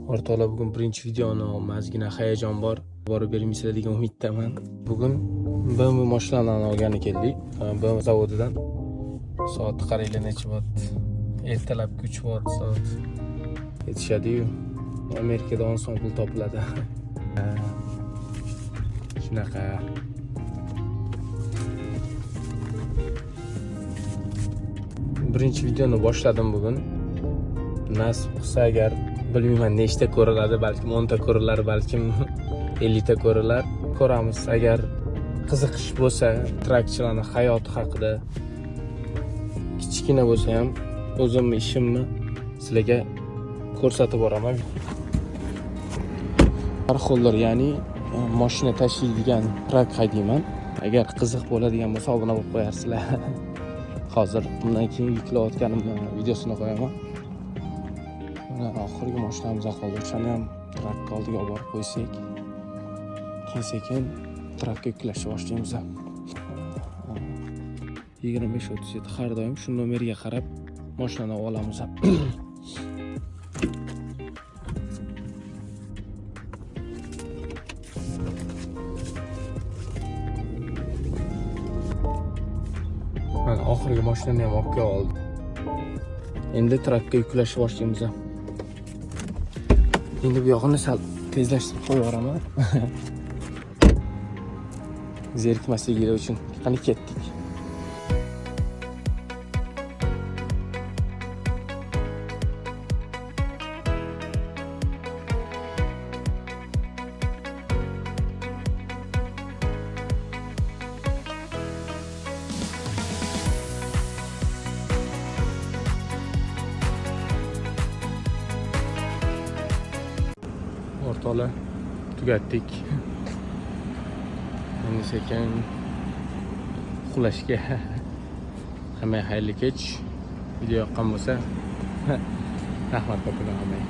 O'rtoqlar, bugun birinchi videoni ozgina hayajon bor. Borib bermaysizlar degan umiddaman. Bugun BMW mashinalarni olgani keldik. BMW zavodidan. Soat qaranglar necha bo'lyapti. Ertalabki 3 bo'lyapti soat. Aytishadi-yu, Amerikada oson pul topiladi. Shunaqa. Birinchi videoni boshladim bugun. Nasib qilsa agar, bilmayman nechta ko'riladi, balkim 10 ta ko'rilar, balkim 50 ta ko'rilar. Ko'ramiz, agar qiziqish bo'lsa, trakchilarni hayoti haqida kichkina bo'lsa ham o'zimni ishimni sizlarga ko'rsatib boraman. Barxo'llar, ya'ni mashina tashiydigan trak haydayman. Agar qiziq bo'ladigan bo'lsa, obuna bo'lib qo'yarsizlar. Hozir bundan keyin yuklayotganimni videosini qo'yaman. Mana oxirgi mashinamiz qoldi. O'shani ham trakka oldiga olib borib qo'ysak, keyin sekin trakka yuklashni boshlaymiz. 2537, har doim shu nomerga qarab mashinani olamiz. Mana oxirgi mashinani ham olib kelib oldim. Endi trakka yuklashni boshlaymiz. Endi bu yog'ini sal tezlashtirib qo'yib yuboraman. Zerikmasligilar uchun. Qani, ketdik. O'rtoqlar, tugatdik. Endi sekin uxlashga. Hammaga xayrli kech. Video yoqqan bo'lsa, rahmat kattakon hammaga.